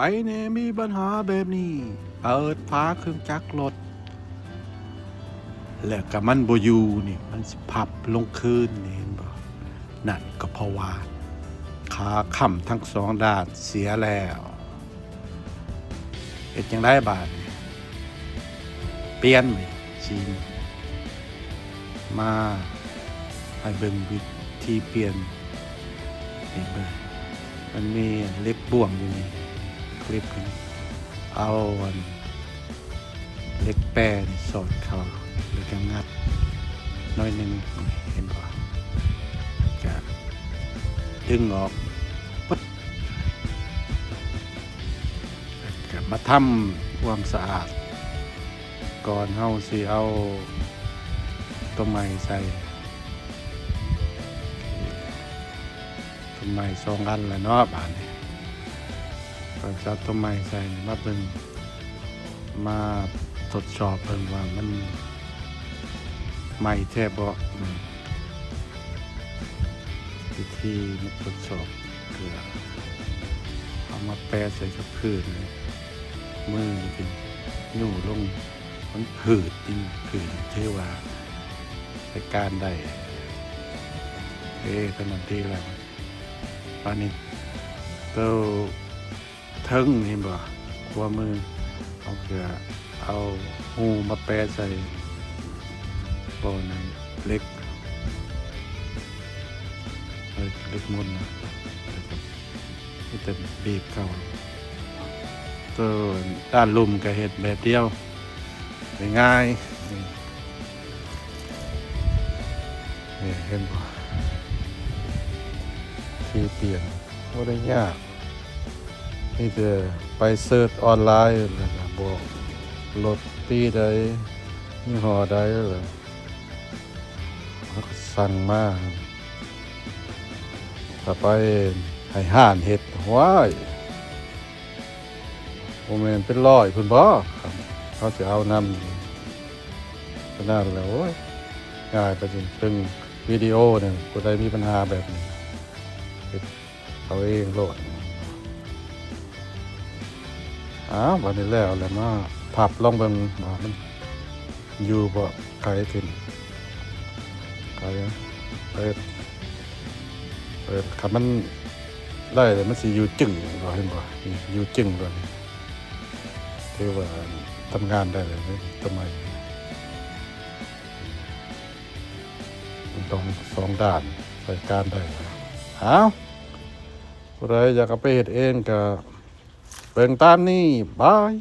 ໃຜແດ່ມີບັນຫາແບບນີ້ ເປີດຝາເຄື່ອງຈັກລົດ ແລ້ວກໍມັນບໍ່ຢູ່ນີ້ ມັນຊິພັບລົງຄືນນີ້ ເຫັນບໍ່? ນັ້ນກໍເພາະວ່າຂາຄ້ຳທັງສອງດ້ານເສຍແລ້ວ. ເຮັດຈັ່ງໃດບາດນີ້? ປ່ຽນຊິມາໃຫ້ເບິ່ງວິທີປ່ຽນ. ນີ້ເບິ່ງ ມັນມີເຫຼັກບ່ວງຢູ່ນີ້ ຄລິບຂຶ້ນ ເອົາອັນ ເຫຼັກແປນີ້ສອດເຂົ້າ ແລ້ວກໍງັດໜ້ອຍໜຶ່ງ ເຫັນບໍ່? ກະດຶງອອກປຶດ ກະມາທຳຄວາມສະອາດ ກ່ອນເຮົາຊິເອົາຕົວໃໝ່ໃສ່. ຕົວໃໝ່ສອງອັນແລ້ວເນາະ ບາດນີ້ ກໍຈະເອົາຕົວໃໝ່ໃສ່ນີ້ ມາເບິ່ງ ມາທົດສອບເບິ່ງວ່າມັນໃໝ່ແທ້ບໍ່. ອືມ ວິທີມາທົດສອບ ເພື່ອເອົາມາແປະໃສ່ກັບພື້ນ ມືນີ້ຊິຍູ້ລົງ ມັນຜືດ ມັນຜືດ ຖືວ່າໃຊ້ການໄດ້. ເອີ ເທົ່ານັ້ນດີແລ້ວ. ບາດນີ້ໂຕເທິງເຫັນບໍ່? ຂວາມື ເຮົາກໍເອົາຮູມາແປະໃສ່ບ່ອນນັ້ນ ເຫຼັກ ເອີ ເຫຼັກມົນນະ ແລ້ວກໍມີແຕ່ບີບເຂົ້າ. ໂຕດ້ານລຸ່ມກໍເຮັດແບບດຽວ ງ່າຍໆ. ນີ້ ນີ້ເຫັນບໍ່? ທີ່ປ່ຽນບໍ່ໄດ້ຍາກ ມີແຕ່ໄປເສີດອອນລາຍ ແລ້ວກໍບອກລົດປີໃດ ຍີ່ຫໍ້ໃດ ແລ້ວເຮົາກໍສັ່ງມາ. ຖ້າໄປໃຫ້ຮ້ານເຮັດ ໂອ້ຍ ບໍ່ແມ່ນເປັນຮ້ອຍພຸ້ນບໍ? ເຮົາຊິເອົານຳຂະໜາດແລ້ວ ໂອ້ຍ ງ່າຍໄປຊິ ເບິ່ງວິດີໂອນີ້ ຜູ້ໃດມີບັນຫາແບບນີ້ ເຮັດເອົາເອງໂລດ. ອ້າວ ບາດນີ້ແລ້ວແລ້ວ ມາພັບລອງເບິ່ງວ່າມັນ ຢູ່ບໍ່ ໄກຂຶ້ນ ໄກ ເອີ ເອີ ຄັນມັນໄດ້ແລ້ວ ມັນຊິຢູ່ຈຶ້ງ ເຫັນບໍ່? ນີ້ ຢູ່ຈຶ້ງໂລດນີ້ ຖືວ່າທຳງານໄດ້ແລ້ວ ຕົວໃໝ່ ມັນຕ້ອງສອງດ້ານ ໃຊ້ການໄດ້ແລ້ວ. ອ້າວ ຜູ້ໃດຢາກເອົາໄປເຮັດເອງກໍເບິ່ງຕາມນີ້ ບາຍ.